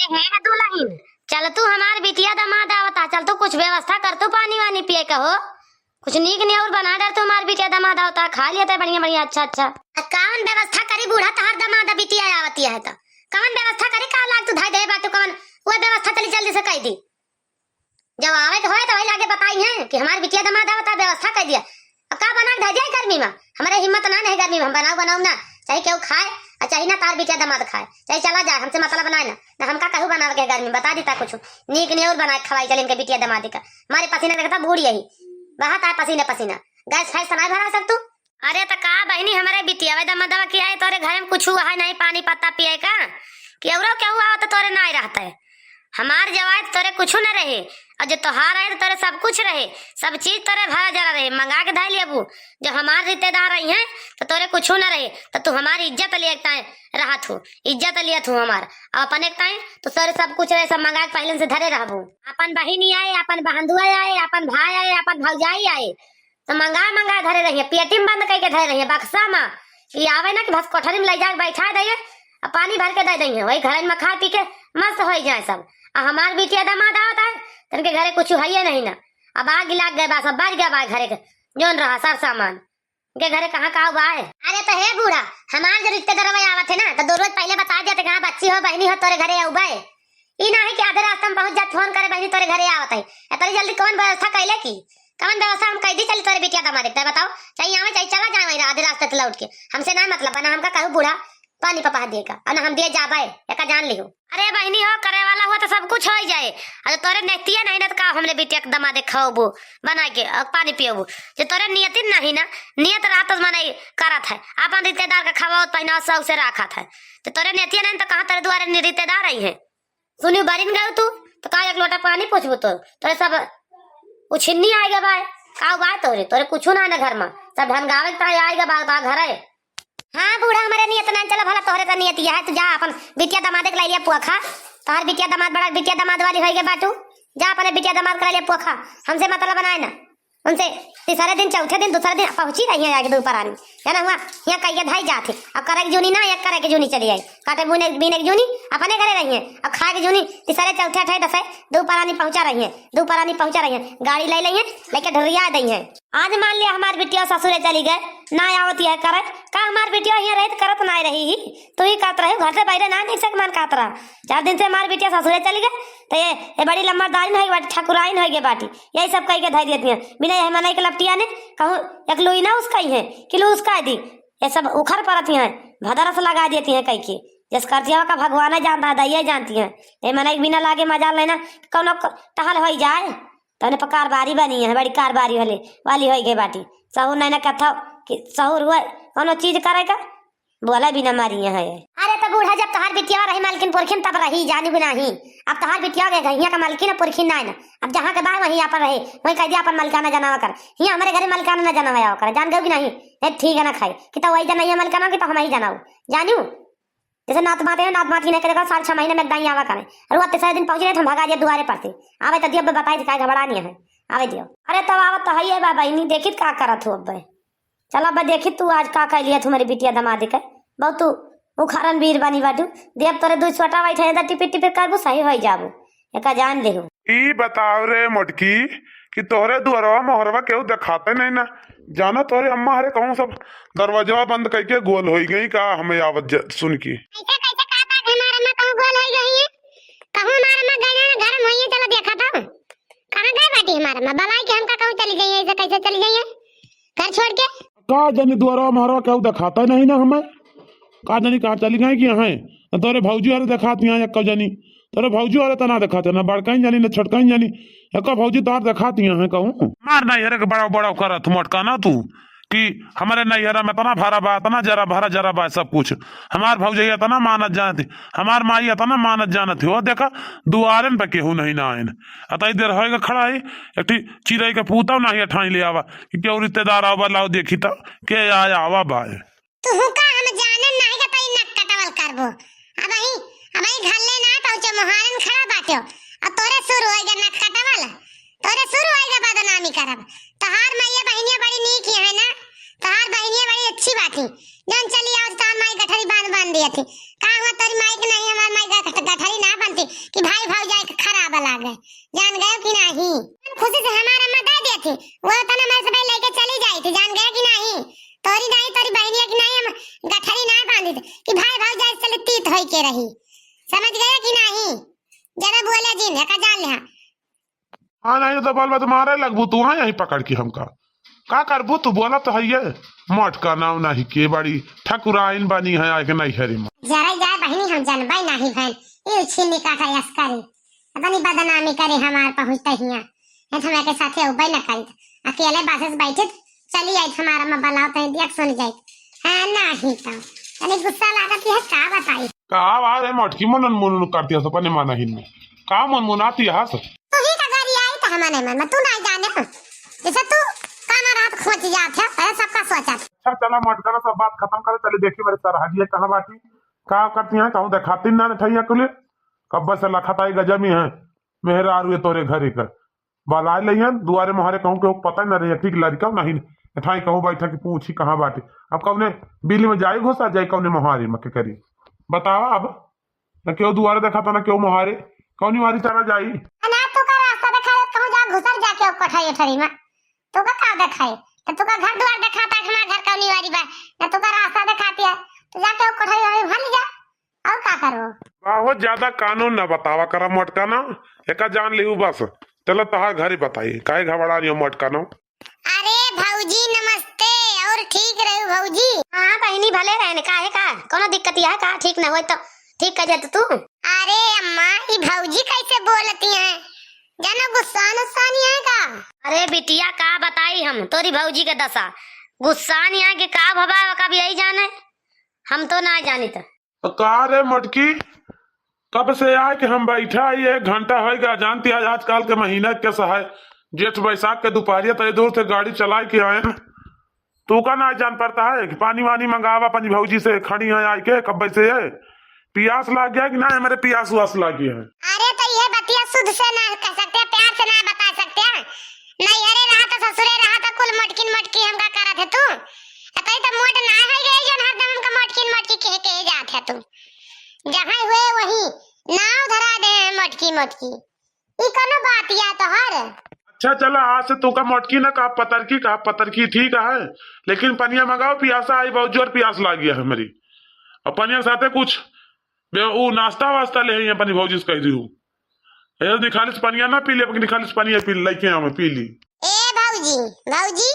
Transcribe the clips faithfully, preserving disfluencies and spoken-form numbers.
हे दुलहिन, चल तू, हमार बिटिया दमाद आवता, चल तू कुछ व्यवस्था कर तू पानी वानी पिए का हो, कुछ नीक नियौर बना डर तू, हमार बिटिया दमाद आवता, खा लिया ते बढ़िया बढ़िया, अच्छा अच्छा। आ कौन व्यवस्था करी बूढ़ा, तहार दमाद बिटिया आवती है तो कौन व्यवस्था करी, का लाग तू धाई दे बाटू कौन, वो व्यवस्था चली जल्दी से कह दी। जब आवे के होए तो वही लागे बताई है कि हमार बिटिया दमाद आवता, व्यवस्था कर दिया। अब का बना के धर दिया गर्मी में? हमारे हिम्मत ना नहीं गर्मी में, हम बनाऊ बनाऊ ना, चाहे केहू खाए और चाहे ना तार बिटिया दमाद खाए, चाहे चला जाए, हमसे मतलब ना ना, ना हमका कहू बनावे के गर्मी में, बता देता कुछ नीक नियौर बना के खवाई चल इनके बिटिया दमाद का। हमारे पसीना देखता बूढ़ यही बहत आए पसीने पसीना, गैस फैस तो नहीं भरा सक तू। अरे त का बहिनी, हमरे बिटिया दमादवा के आए तोरे घरे में कुछ हुआ है नहीं, पानी पत्ता पिए का कि औरो केहू आवत तोरे नाई रहता है। हमार जवाई त तोरे कुछ न रहे, और जो तोहार आए त तोरे सब कुछ रहे, सब चीज तोरे भरा जरा रहे, मंगा के धाई लेबू। जो हमार रिश्तेदार आई हैं तो तोरे कुछ न रहे, तो तू हमारी इज्जत लिए ताए रहत हो, इज्जत लिए तू हमार, और अपने ताए तो तोरे सब कुछ रहे, सब मंगा के पहले से धरे रहबू। अपन बहिनी आए, अपन बहंदुआ आए, अपन भाई आए, अपन भौजाई आए, तो मंगा मंगा धरे रहिए, पेटी में बंद करके धरे रहिए, बक्सा में, कि आवे ना कि बस कोठरी में ले जाके बैठा दइए, आ पानी भर के दे दइए, वही घर में खा पी के मस्त हो जाए सब। आ हमार बिटिया दमाद आवत है, तनके घरे कुछ हइये नहीं ना। अब आग लाग गए बा, सब बज गया बा घरे के, जौन रहा सब सामान के घरे कहाँ का बा है। अरे तो हे बूढ़ा, हमार जो रिश्तेदारवा आवत है ना, तो दो रोज पहले बता दिया, हाँ बच्ची हो, बहनी हो, तोरे घरे अउबे। ई ना है कि आधे रास्ता में पहुंच जात, फोन करे, "बहनी, तोरे घरे आवत है।" इतनी जल्दी कौन व्यवस्था कैले की? कौन व्यवस्था हम कह दी, चली तोरे बिटिया दमाद देखते, बताओ, चाहे आवे, चाहे चला जाए वहीं आधे रास्ते से लौट के। हमसे ना मतलब बना, हमका कहू बूढ़ा पानी पपा दिए का, और ना हम दिए जाबे, एका जान लिहो। अरे बहनी हो, करे वाला हुआ तो सब कुछ हो ही जाए। अरे तोरे नेतिया नहीं ना, तो का हमरे बिटिया के दमाद देखबू बना के और पानी पियबू? जो तोरे नियति नहीं ना, नियत रात मने करत है, अपन रिश्तेदार का खवावत पहिनावत सौ से राखत है। तो तोरे नेतिया नहीं तो कहाँ तोरे दुआरे नि-, रिश्तेदार आई है? सुनी, बरिन गयो तू, तो का एक लोटा पानी पूछबू तो? तोरे सब उछिन्नी आए गए बाय, का बाय तोरे? तोरे कुछ ना है ना घर में, सब धन गावे के ताई आए गए बा, बा घर है। हाँ बूढ़ा, हमारे नियत ना चला भला, तोहरे तो नियत यह है, तू जा अपन बिटिया दमाद के लाई लिया पोखा, तोहर बिटिया दमाद बड़ा बिटिया दमाद वाली होई गए बाटू, जा अपने बिटिया दमाद के लाई लिया पोखा, हमसे मतलब बनाए ना। उनसे तीसरे दिन, चौथे दिन, दूसरे दिन पहुंची रही है आगे दो परानी। है ना हुआ? यहाँ कहिए धाई जात है। अब करे के जूनी ना, एक करे के जूनी चली आई। काटे बुने, बीने के जूनी, अपने घरे रही है। अब खाए के जूनी, तीसरे, चौथे, अठे, दसे, दो परानी पहुंचा रही है। दो परानी पहुंचा रही है। गाड़ी ले ली है, लेके ढुरिया दई है। आज मान लिया हमार बिटिया ससुरे चली गए, ना आवत है करे। का हमार बिटिया यहाँ रहित करत ना रही ही? तू ही कहत रहे, घर से बाहरे ना निकसे के मन कहत रहा। चार दिन से हमार बिटिया ससुरे चली गए, तो ये, ये बड़ी लम्बरदारी नहीं बाटी, ठाकुराइन होई गई बाटी। यही सब कह के धर देती हैं। बिना यह मनई के लपटिया ने कहूँ एक लुई ना उसकाई है, कि लू उसका दी। ये सब उखर परत हैं, भदरस लगा देती हैं कह के। जस करतिया का भगवान जानता है, दैया जानती हैं। ये मनई के बिना लागे मजाल नहीं ना, कौनो क-, टहल होई जाए। तने पर कारबारी बनी है, बड़ी कारबारी वाली, वाली होई गई बाटी। सहूर नहीं ना कथा कि सहूर हुआ, कौनो चीज करे का। बोला बिना मारी यहाँ है। अरे तो बूढ़ा, जब तोहार बिटिया रही मालकिन पुरखिन तब रही, जानी भी नहीं। अब तोहार बिटिया के गहिया का मालकिन और पुरखिन ना है ना। अब जहाँ के बा वहीं आपन रहे, वहीं कह दिया आपन मालिकाना जनावा कर। हियाँ हमारे घरे मालिकाना ना जनावा आवा कर, जान गयो कि नहीं? ए, ठीक है ना खाई कि तो वही जनाइए मालिकाना कि तो हम ही जनाऊ, जानियो। जैसे नात बात है, नात बात ही नहीं करेगा, साल छह महीने में एक दाई आवा करे। और वो तीसरे दिन पहुँच रहे थे, हम भगा दिया दुआरे पर से। आवे तो दियो, अब बताई दिखाई घबरा नहीं है, आवे दियो। अरे तब आवत तो है ये बा बहिनी, देखित का करत हो अब। चला बा, देखी तू आज का कह लिया तुम्हारी बिटिया दमाद के। बहुत तू उखारन वीर बनी बाटू। देव तोरे दुई छोटा बैठे हैं, टिपिर टिपिर करबू, सही होई जाबू। एका जान लेहू। ई बताओ रे मोटकी कि तोहरे दुआरवा मोहरवा केहू देखाते नहीं ना। जाना तोहरे अम्मा हरे कहूँ सब दरवाजवा बंद करके गोल होई गई का, हमें आवत ज-, सुन के। ऐसे कैसे कहता कि हमारे अम्मा कहूँ गोल होई गई है? कहूँ हमारे अम्मा गए ना घर में होइए, चलो देखा था। कहाँ गए बाटी हमारे अम्मा? बलाई के हमका कहूँ चली जाइए, ऐसे कैसे चली जाइए घर छोड़ के? का जानी दुआरवा महरवा केहू देखाता नहीं ना हमें। का जानी कहाँ चली गई कि यहाँ। न तोरे भौजी हरे देखाती हैं एक्को जानी। तोरे भौजी हरे तना देखाते, ना बड़काइन जानी, ना छोटकाइन जानी। एक्को भौजी तोहर देखाती हैं कहूँ। मार नहीं हरे के बड़ा बड़ा करत मोटका ना तू कि हमारे नैहरा में इतना भरा बा, इतना जरा भरा जरा बा सब कुछ। हमार भौजैया इतना मानत जानत ही, हमार माई इतना मानत जानत ही। वो देखा, दुआरन पे केहू नहीं ना आयन। अतई देर होएगा खड़ा है, एक ठी चिरई के पूतव नाही अठाई ले आवा कि केहू रिश्तेदार आवा, लाओ देखी त के आया आवा बाय। तुहू का हम जानन नाही के तई नक कटवल करबो। अबही, अबही घर ले ना पहुँचे, मोहारन खड़ा बाट्यो। अब तोरे शुरू होई गे नक कटवल, तोरे शुरू होई गे बदनामी करब। तोहार माइया बहिनिया बड़ी नीक है ना, तोहार बहिनिया बड़ी अच्छी बात है। जौन चली आओ तोहार माई गठरी बांध बांध दिया थी। का तोरी माई के नहीं, हमार माई गठ-, गठरी ना बनती कि भाई भौजाई के खराब लागे। जान गयो कि नहीं? खुशी से हमार अम्मा दे देती, वो तन हमारे से पहले लेके चली जाई थी। जान गयो कि नहीं? तोरी नहीं, तोरी बहनिया की नहीं, हम गठरी ना बांधी थी कि भाई भौजाई से चली तीत होई के रही। समझ गयो कि नहीं? ज्यादा बोले जिन, एका जान ले। हाँ, नहीं तो बोलबा तो मारे लगबू तू, हाँ, यहीं पकड़ के हमका। का करबू तू, बोला तो है ये। मोटका नाव नहीं के बड़ी ठकुराइन बनी है आए के नहीं हरी माँ। जरा जाए बहिनी, हम जानबे नहीं भैन। ये छिन्नी काटा यस करी। इतनी बदनामी करे हमार पहुँचते हिया। ये तो हमारे साथे उबे न करी। अकेले बस से बैठे चली आई हमारा में बलाओ तो देख सुन जाए। हाँ, नहीं तो। तनी गुस्सा लागत है, का बताई? का बात है मोटकी, मुनमुन करती है अपने माना ही में। का मुनमुनाती है? तू ही का गाड़ी आई तो हमने मन में, तू नहीं जाने। जैसे तू काना रात खोच जात है, अरे सबका सोचत। अच्छा, चला मोटका ना, सब बात खत्म करे, चले देखी मेरे सरहजिया कहाँ बाटी, का करती हैं, कहूँ देखाती ना ठैया कुले। कब्बे से लखत आई गजमी है, मेहरारू ये तोरे घरे कर। बलाए लइहन, दुआरे मोहरे कहूँ के पता न रहे, ठीक लड़का नहीं, एठाई कहूँ बैठा कि पूछी कहाँ बाटी। अब कौने बिल में जाई घुसा जाई, कौने मोहारी में के करी? बतावा अब। न केहू दुआरे देखाता, न केहू मोहारे, कौनी वारी चला जाई? ना तू का रास्ता देखाए, कहूँ जा घुसर जाके ओ कोठरी ओठरी में। तू का का देखाए? तो तू का घर दुआर देखाता है, हमार घर कौनी वारी बा। ना तू का रास्ता देखाती है, तो जाके ओ कोठरी ओठरी भर जा। और का करबो? बहुत ज्यादा कानून न बतावा करा मोटका ना, एका जान लिहू बस। चलो तहार घरे बताई, काहे घबरा रही हो मोटका ना? अरे भौजी नमस्ते, और ठीक रहू भौजी? हाँ बहिनी, भले रहने, काहे का? कोनो दिक्कत यह का? ठीक न होय तो ठीक कर देत तू। अरे अम्मा, ई भौजी कैसे बोलती हैं? जानो गुस्सान उस्सान है का? अरे बिटिया, का बताई हम तोरी भौजी के दशा। गुस्सान यहाँ के का भवा, कब यही जाने, हम तो ना जानित। तो का रे मोटकी, कब से आए कि हम बैठा ही, एक घंटा होइगा। जानती है आजकल के महीना कैसा है, जेठ बैसाख के दोपहरिया तय दूर से गाड़ी चलाए के आए हैं। तू का ना जान पड़ता है कि पानी वानी मंगावा अपनी भौजी से, खड़ी है आए के कब से है। पियास लाग गया कि ना, हमारे पियास उआस लाग गया है। अरे तो ये बतिया शुद्ध से ना कह सकते, प्यार से ना बता सकते। नैहरे रहा तो ससुरे रहा तो कुल मोटकिन मोटकी हमका करत है तू। अतई तो मोट ना है गई जन हरदम हमका मोटकिन मोटकी कह के जात है तू। जहाँ हुए वही नाव धरा दे हैं मोटकी मोटकी। ई कोनो बात या तोहर? अच्छा चला, आज से तू का मोटकी ना कहा पतरकी, कहा पतरकी ठीक है, लेकिन पनिया मंगाओ, पियासा आई, बहुत जोर पियास लागी है हमारी। और पनिया के साथे कुछ बे-, ऊ नाश्ता वास्ता ले आई अपनी भौजी से कह दी हूँ। ए, निखालिस पनिया ना पी ले, अपनी निखालिस पनिया पी ले, लेके आवे, पी ली। ए भौजी, भौजी,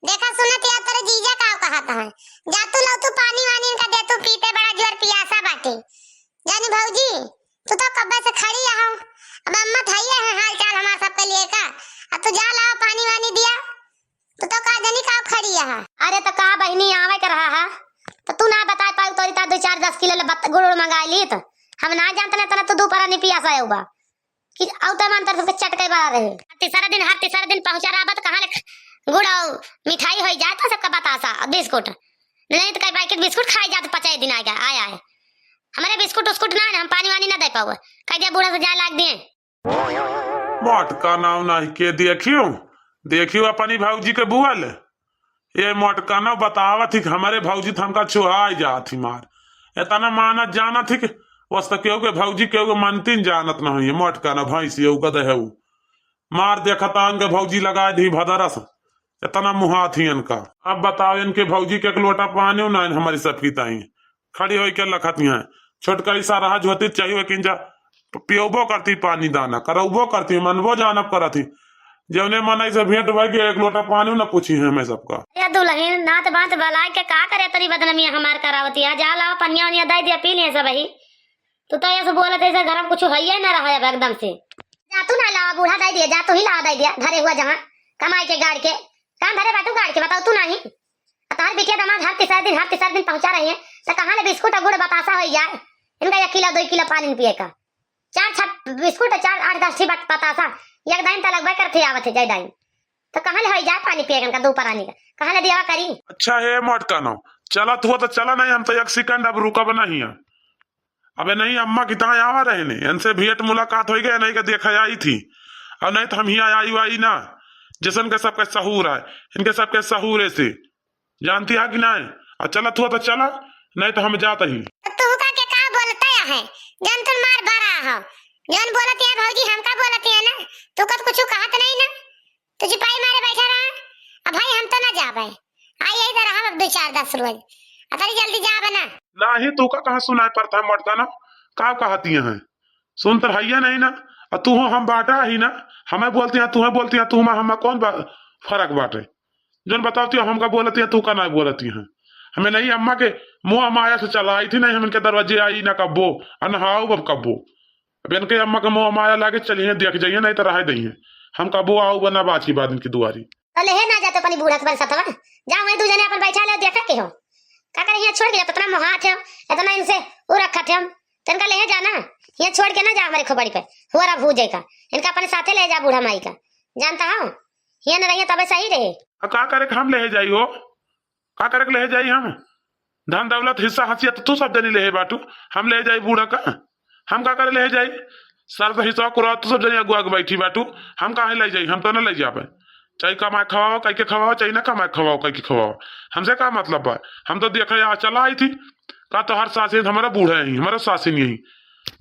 देखा सुनत या तोरे जीजा का कहत है, जा तू लो तू पानी वानी इनका दे तू पीते, बड़ा जोर पियासा बाटे। जानी भौजी, तू तो कब्बे से खड़ी है, अब अम्मा थाई है हाल चाल हमार सबके लिए का, अब तू जा लाओ पानी वानी दिया। तू तो का जनी का खड़ी है? अरे तो का बहिनी आवे के रहा है, तो तू ना बताए पाऊ तोरी ता दो चार दस किलो ले बत-, गुड़ उड़ मंगा ली तो हम ना जानते ना तना तू दो परा नहीं पियासा है बा कि औ तो मन तरफ के चटके बा रहे। तीसरा दिन, हर तीसरा दिन पहुंचा रहा बा तो कहाँ ले ख-, गुड़ और मिठाई होई जाए तो सबका बतासा और बिस्कुट, नहीं तो कई पैकेट बिस्कुट खाई जात पचाई दिन आएगा, आया है। हमारे बिस्कुट उस्कुट ना है, हम पानी वानी ना दे पाओ, कह दिया बूढ़ा से जाए लाग दिए। मोटका नाव नहीं के देखियो, देखियो अपनी भौजी के बुअल। ये मोटका नाव बतावत थी कि हमारे भौजी तो हमका छुआई जात थी मार। इतना मानत जानत थी कि वस्त केहू के भौजी केहू के मनतीन जानत न होइए। मोटका नाव भैंस ये गदहे उ। मार देखता इनके भौजी लगा दी भदरस। इतना मुहा थी इनका। अब बताओ इनके भौजी के एक लोटा पानी ना हमारी सबकी ताई। खड़ी होई के लखत हैं। छोटका ई सारा हाथ होती चाहिए कि जा प-, पियोबो करती पानी दाना, करौबो करती, मनबो जानब करत ही। जौने मनई से भेंट भई के एक लोटा पानी न पूछी है हमें सबका। ए दुलहिन, नात बात बलाय के का करे तरी बदनमिया हमार करावती है? जा लावा पनिया वनिया दे दिया, पी लिए सब ही। तू तो ऐसे बोलत है, ऐसे घर में कुछ होइए ना रहा अब एकदम से। जा तू ना लावा, बूढ़ा दे दिया, जा तू ही लावा दे दिया, धरे हुआ जहाँ कमाई के गाड़ के। काम धरे बाटू गाड़ के, बताओ तू नहीं। आ तोहर बिटिया दामाद हर तीसरा दिन, हर तीसरा दिन पहुंचा रही है, तो कहाँ ले बिस्कुट और गुड़ बतासा हो जाए? इनका एक किलो, दो किलो पानी पिए का, चार छह बिस्कुट और चार आठ दस ठी बत-, बतासा, एक दाइन तो लगबे करते आवत है, जय दाइन। तो कहाँ ले हो जाए पानी पिए का, दो परानी का, कहाँ ले दियावा करी? अच्छा हे मोटका नाव, चलत हुआ तो चला, नहीं हम तो एक सेकंड अब रुकब नहीं है। अबे नहीं, अम्मा की तहाँ आवा रहे ने, इनसे भेंट मुलाकात होई गए, नहीं का देखा आई थी। और नहीं तो हम ही आई वाई ना, जैसन के सबके सहूर है, इनके सबके सहूरे से। जानती है कि नहीं? और चलत हुआ तो चला, नहीं तो हम जात ही। तो तुहका के का बोलत है, जौन तुम मार बड़ा हो, जौन बोलत है भौजी हमका बोलत है ना, तू कत कुछ कहत नहीं ना, तू चुपाई मारे बैठा रहा। अब भाई हम तो ना जाबे, आई यही तरह हम अब दो चार दस रोज, अतरी जल्दी जाबे ना। नाही, तू का कहाँ सुनाई पड़ता है मोटका ना, का कहती हैं? सुन तर हैया नहीं ना, और तू हो हम बाटा ही ना, हमें बोलती हैं, तुम्हें बोलती हैं, तू हमें, हमें कौन बा-, फर्क बाटे? जौन बतावती हो हमका बोलती हैं, तू का ना बोलती हैं? हमें नहीं अम्मा के मोह माया से चला आई थी, नहीं हम इनके दरवाजे आई ना कब्बो, अनहाऊ अब कब्बो। अब इनके अम्मा के मोह माया लागे चलिए देख जाइए, नहीं तो रह दइए। हम कब्बो आऊ बना बात की बात इनकी दुआरी। तो लेहे ना जाते अपनी बूढ़ा के बरसतवा, जाओ वहीं दू जने अपन बैठा ले, देखा के हो का करे, यहाँ छोड़ के जाते, इतना मोहात है, इतना इनसे उ रखत है, तो इनका लेहे जाना, यहाँ छोड़ के ना जा हमारे खोपड़ी पे, हुआ रहा भूजे का, इनका अपने साथे ले जा बूढ़ा माई का, जानता हो, यहाँ न रहिए तबे सही रहे। आ, का करे के हम लेहे जाई हो, का करे के लेहे जाई हम? धन दौलत हिस्सा हंसिया तो तू सब जनी लेहे बाटू, हम लेहे जाई बूढ़ा का? हम का करे लेहे जाई? सर से हिस्सा कुरा तू सब जनी अगुआ के बैठी बाटू, हम काहे ले जाई? हम तो ना ले जाबे। चाहे कमाए खवाओ, कई के खवाओ, चाहे ना कमाए खवाओ, कई के खवाओ, हमसे का मतलब बा? हम तो देखे यहाँ चला आई थी, का तो हर सासिन हमारा बूढ़ा ही, हमारा सासिन यही,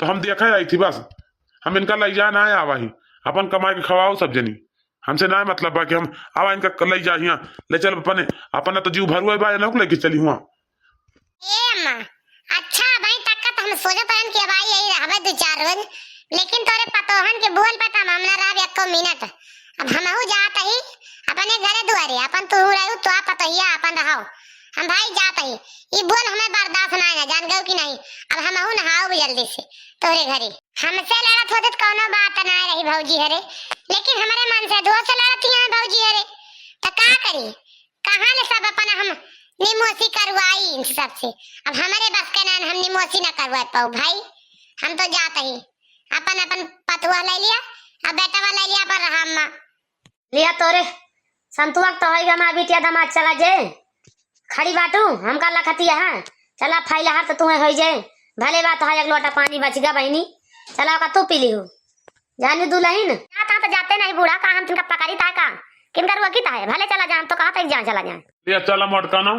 तो हम देखे आई थी बस। हम इनका ले जाए ना आवा ही, अपन कमाए के खवाओ सब जनी। हमसे ना मतलब बा कि हम आवा इनका ले जा हियां, ले चल अपने, अपना तो जीव भरुआ बा, इनको लेके चली हुआ। ए अम्मा, अच्छा भाई तक तो हम सोचत रहन कि अब आई यही रहबे दो चार रोज, लेकिन तोरे पतोहन के बोल पता हम ना रहब एको मिनट। अब हमहू जात ही अपने घरे दुआरे, अपन तू रहू, तो पतोहिया अपन रहो, हम भाई जात ही। ई बोल हमें बर्दाश्त ना है, जान गयो कि नहीं? अब हमहू नहाओ जल्दी से तोरे घरे। हमसे लड़त होते तो कौनो बात ना रही भौजी हरे, लेकिन हमारे मन से धो से लड़ती हैं भौजी हरे, तो का करी? कहाँ ले सब अपन हम निमोसी करवाई इन सबसे? अब हमारे बस के ना हम निमोसी ना करवा पाऊ भाई, हम तो जात ही अपन अपन पतुआ ले लिया, अब बेटवा ले लिया पर रहा अम्मा। लिया तोरे संतुआ तो है हमार बिटिया दामाद चला जे खड़ी बाटू, हमका लखती है। चला फैलहार तो तुम्हें होई जे, भले बात है एक लोटा पानी बच गया बहिनी, चला ओका तू पी लिहू। जानी दुलहिन। जाता तो जाते नहीं बूढ़ा, का हम तिनका पकड़ी ता का? किनका रोकी ता है? भले चला जाए, हम तो कहा था एक जान चला जाए। लिया चला मोटका ना,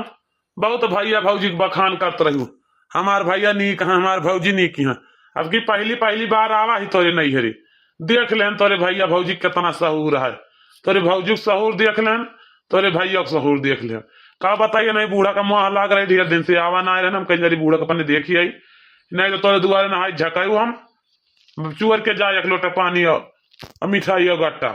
बहुत भैया भौजी के बखान करत रहू, हमार भैया नीक है, हमार भौजी नीक है। अब की पहली पहली बार आवा ही तोरे नैहरे, देख लेन तोरे भैया भौजी के कितना सहूर है, तोरे भौजी के सहूर देख लेन, तोरे भैया के सहूर देख लेन। का बताइए नहीं बूढ़ा का मोह लाग रहे, ढेर दिन से आवा ना आए रहन, हम कहीं जरी बूढ़ा के अपने देखी आई, नहीं तो तोरे दुआरे नहाई झकाऊ हम। चुअर के जा एक लोटा पानी और, और मिठाई और गट्टा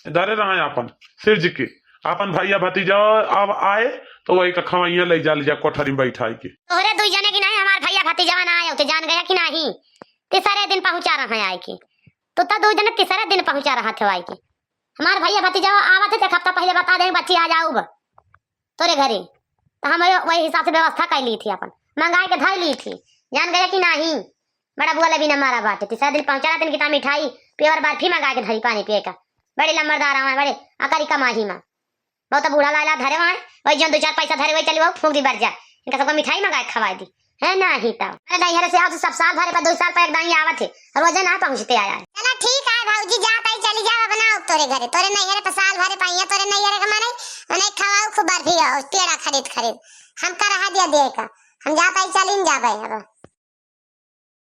धरे रहा अपन सिरज के। अपन भैया भतीजा अब आए तो वही का खवैया ले जा, ले जा कोठरी में बैठाई के। तोहरे दुई जने की नहीं, हमार भैया भतीजा ना आए होते, जान गया कि नहीं? तीसरे दिन पहुंचा रहा है आए के। तू तो दुई जने तीसरे दिन पहुंचा रहा थे आए के। हमार भैया भतीजा आवत है, एक हफ्ता पहले बता दें बच्ची आ जाऊब तोरे घरे, तो हम वही, वही हिसाब से व्यवस्था कर ली थी, अपन मंगाए के धर ली थी, जान गया कि नहीं? बड़ा बुआ लबी ना मारा बाटे, तीसरा दिन पहुंचा दिन कितना मिठाई, पेवर बर्फी मंगा के धरी पानी पिए का, बड़े लंबरदार आवा, बड़े अकरी कमाही मा। बहुत बूढ़ा लाला धरे वहाँ, वही जौन दो चार पैसा धरे वही चली, वो फूंक दी बर जा, इनका सबको मिठाई मंगा के खवाए दी, है ना ही तब। अरे नहीं, हरे से आओ तो सब साल भरे पर, दो साल पर एक दाई आवत है, रोजे ना पहुँचते आया है। चला ठीक है भौजी, जा ताई चली जाओ अपना तोरे घरे, तोरे नैहरे पर साल भरे पाइया, तोरे नैहरे के माने, उन्हें खवाओ खूब बर्फी हो, पेड़ा खरीद खरीद, हम का रहा दिया दिए का, हम जा ताई चली न जाबे अब।